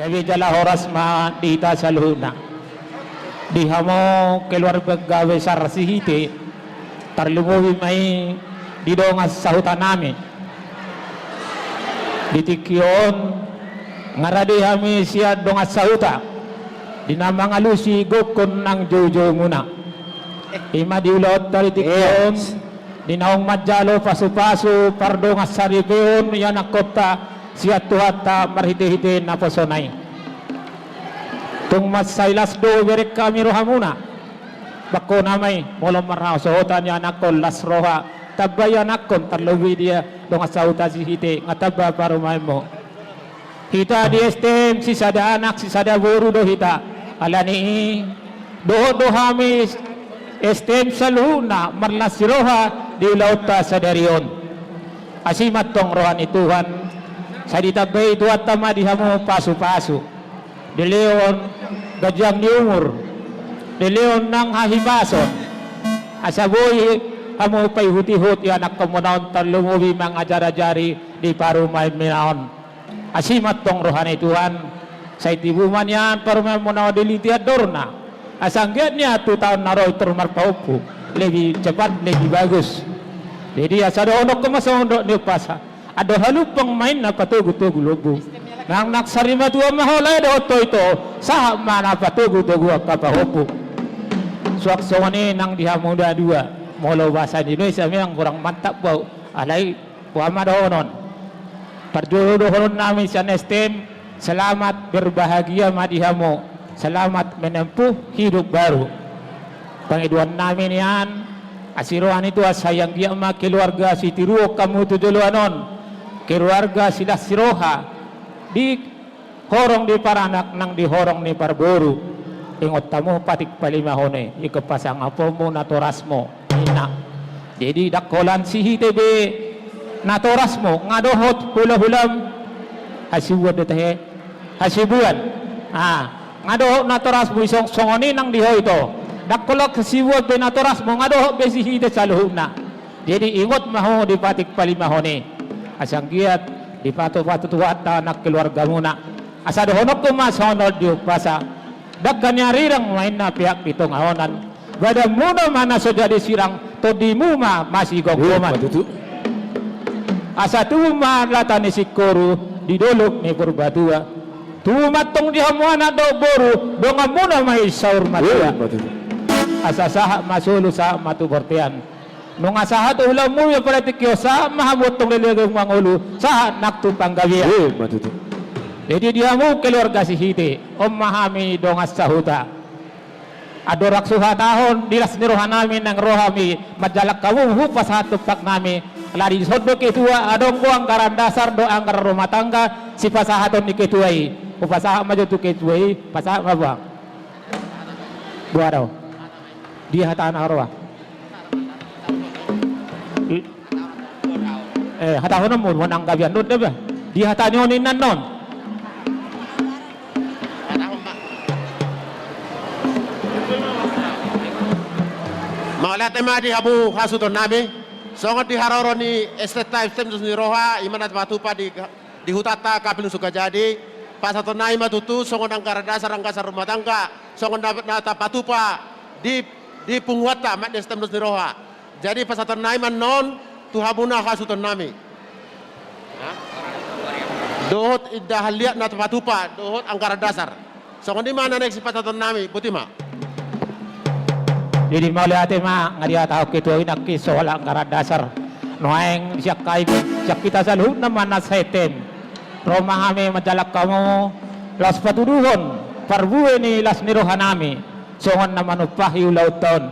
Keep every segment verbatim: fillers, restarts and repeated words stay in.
Gabe jala horas ma di hita saluhutna. Di hamu keluarga besar Sihite, tarlumobi ma i di dongan sahutanami. Di tingki on, nga rade hami sian dongan sahuta, di na mangalusi gokhon nang joujoumuna. I ma di ulaonta di tingki on, di naung manjalo pasupasu pardongansaripeon ianakkonta sian Tuhanta marhitehite naposona i. Tung mansai las do ibereng hami rohamuna. Bangkona ma i, molo marhasohotan ianakkon las roha, tamba ianakkon, tarlobi dia dongan sahuta Sihite, nga tamba parumaenmu. Hita di S T M sisada anak sisada boru do hita. Alani i, dohot do hami S T M saluhutna marlas ni roha di ulaonta sadari on. Asi ma antong roha ni Tuhan, sai ditambai Tuhanta ma di hamu pasupasu, dilehon ganjang ni umur, dilehon nang hahipason, asa boi hamu paihutihut ianakkonmuna on, tarlumobi mangajarajari di parumaenmuna on. Asi ma antong roha ni Tuhan, sai tibu ma nian parumaenmuna on di litian dorna, asa anggiat nian tu taon na ro i tor marpahompu, lebih cepat, lebih bagus. Jadi asa dohononku ma songon dok ni umpasa: Andor halumpang ma inna patogutogu lombu. Nang naksari matua ma ho lae dohot ho ito, sahat ma na patogutogu angka pahompu. Suang songon i nang di hamu na dua, molo bahasa Indonesia memang kurang mantap bau, alai boha ma dohonon. Parjolo dohononnami sian S T M, selamat berbahagia ma di hamu, selamat menempuh hidup baru. Pangidoannami nian, asi roha ni Tuhan, sai anggiat ma keluarga sitiruon hamu tu joloan on, keluarga silas ni roha di horong ni paranak nang di horong ni parboru. Ingot hamu patik palimahon i, ingkon pasangaponmu natorasmu, ninna. Jadi ndang holan Sihite be natorasmu, nga dohot hulahulam Hasibuan do tahe, Hasibuan. Ah, nga dohot natorasmu, isong songon i nang di ho ito. Ndang holan Hasibuan be natorasmu, nga dohot be Sihite saluhutna. Jadi ingot ma ho di patik palimahon i, asa anggiat dipatupa Tuhanta nang keluargamuna. Asa dohononku ma songon dok ni umpasa: Dangka ni arirang ma inna peak di tonga onan, badanmuna ma na so jadi sirang, tondimu ma masigomgoman. Ima tutu. Asa tubu ma lata ni singkoru di dolok ni Purbatua. Tubu ma antong di hamu anak dohot boru, donganmuna ma i saur matua. Ima tutu. Asa sahat ma solu, sahat ma tu bortean. Nunga sahat ulaonmu, ia pala tingki on sahat ma hamu antong lelengmu mangolu, sahat nang tu panggabean. Ima tutu. Jadi di hamu keluarga Sihite, on ma hami dongan sahuta. Andorang so huhatahon di las ni rohanami, naeng ro hami manjalang hamu hupasahat tumpaknami. Alai dison do ketua, adong do anggaran dasar dohot anggaran rumah tangga sipasahaton ni ketua i. Hupasahat ma jo tu ketua i, pasahat ma, Bang. Boha do? Dia hatahon, ro, Bang. Eh, hatahononmu, manang gabean on da, bah. Di hata ni on inna on. Mauliate ma di hamu hasuhutonnami. Songon di haroro ni esteta S T M dos ni roha, i ma na tapatupa di, di hutanta Kapling Sukajadi. Pasahatonnami ma tutu songon anggaran dasar, anggaran rumah tangga, songon na, na tapatupa di, di punguanta, ma di S T M dos ni roha. Jadi pasahatonnami ma on tu hamuna hasuhutonnami. Dohot indahan liat na tapatupa dohot anggaran dasar. Songon i ma na naeng sipasahatonnami, boti ma. Jadi mauliate ma, nga dihatahon ketua i nangkin soal anggaran dasar. Nuaeng sian hami, sian hita saluhutna ma na S T M, ro ma hami manjalang hamu laos patuduhon parbue ni las ni rohanami songon na manumpahi ulaonta on.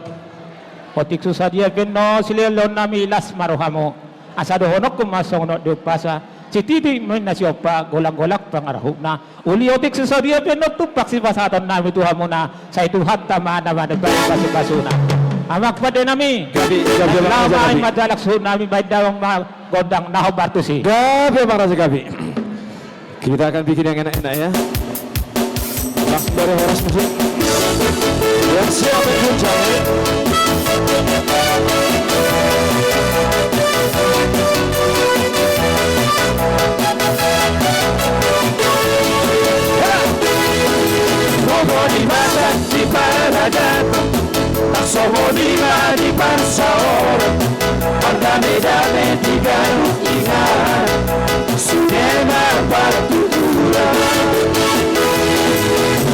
Otik so sadia pe annon silehonlehonnami, las ma rohamu. Asa dohononku ma songon dok ni umpasa: Sititik ma inna siompa, golanggolang pangarahutna. Uli otik so sadia pe annon tumpak sipasahatonnami tu hamuna, sai Tuhanta ma na manimbahi pasupasuna. Amang pandenami, gabe, gabe, amang, gabe. Laho ma hami manjalang suhutnami, baen damang ma gondang na hombar tusi. Gabe, amang raja, gabe. Kita akan bikin yang enak-enak, ya. Langsung dari horas musik. Yang siap bergoncang, ya. Parsaoran, pardamedame di ganup inganan, sude ma partuturan.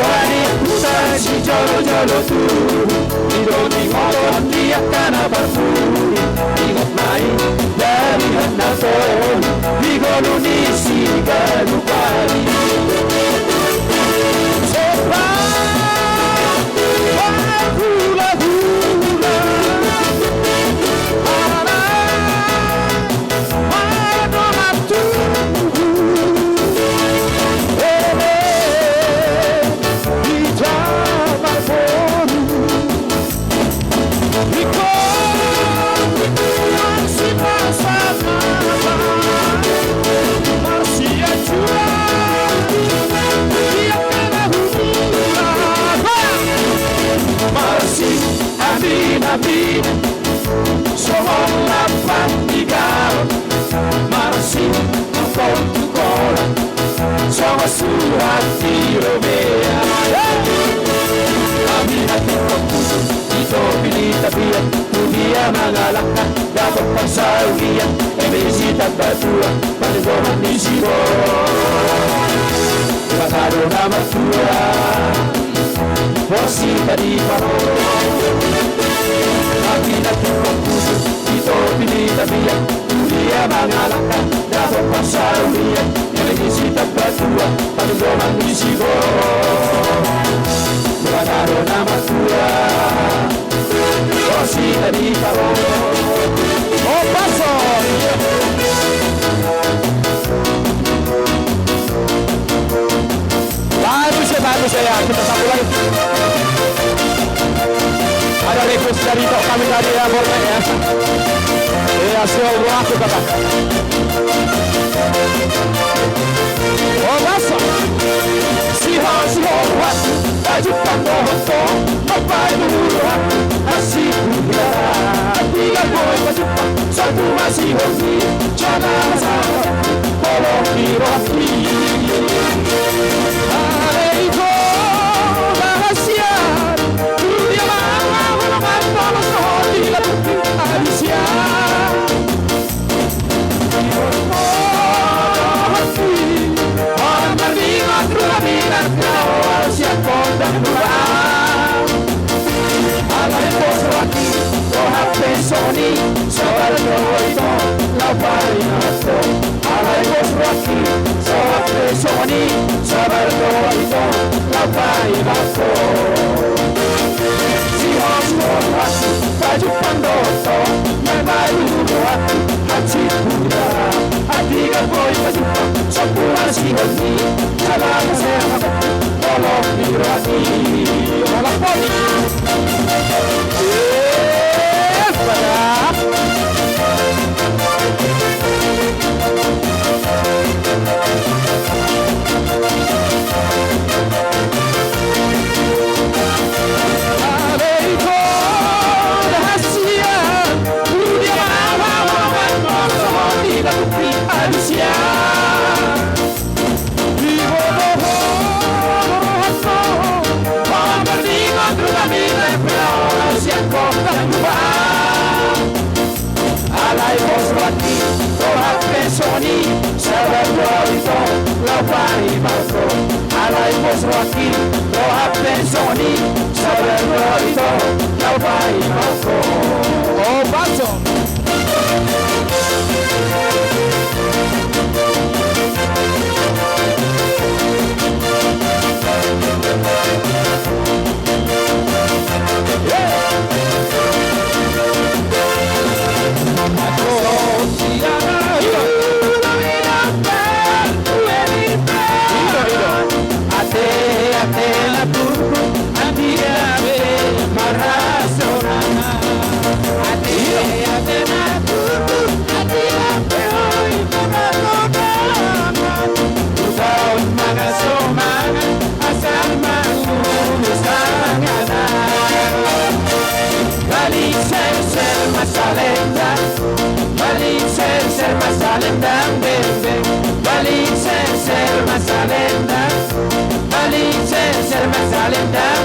Bani huta sijolojolo tubu, di do di ngoton di angka na parpudi, di ngot mai dari handa tolu, di ngolu ni siganup ari. Sopa. Marsi, amin, amin. Songon lapan di gaol. Marsi, tukol, tukolan. Songon surat di Romea. Amin, amin. Ito pilih tapian, tu dia mangalangka, dapot parsaulian, eme si Tambatua, panugoman ni si Bo. Debata do na martua, borsi tadi paro. Tapi na tu waktu, ito pilih tapian, tu dia mangalangka, dapot parsaulian, eme si Tambatua, panugoman ni si Bo. Debata do na martua. Opa, so. Bagus ya, bagus ya, ya. Kita sambung lagi. Ada request dari Tok kami tadi ya, Bornek ya. Iya, siap, gua aku kata. Opa, so. Siho, siho, buat. Pajumpang dohot ho, marpaihut rohangku, asi huhilala. Tiga boi pajumpang, sahat ma sihol ni, jala sahat, holong ni rohangki. Ale ito, rahasia, dunia manga, holong manga, holong sohot di labuhku, alisia. Alai pos rohangki, rohangku pe songon i, sabar do ito, laho paingot ho. Alai pos rohangki, rohangku pe songon i, sabar do ito, laho paingot ho. Sihol, sihol rohangki, pajumpang dohot ho, marpaihut rohangku, asi huhilala. Tiga boi pajumpang, sahat ma sihol ni, jala sahat, holong ni rohangki. Holong ni rohangki. Eh, pada. Alai pos rohangki, rohangku pe songon i, sabar do ito, laho paingot ho. Alai pos rohangki, rohangku pe songon i, sabar do ito, laho paingot ho. Oh, baso. Balik serser ma salendang, balik serser ma salendang, beng, beng. Balik serser ma salendang, balik serser ma salendang,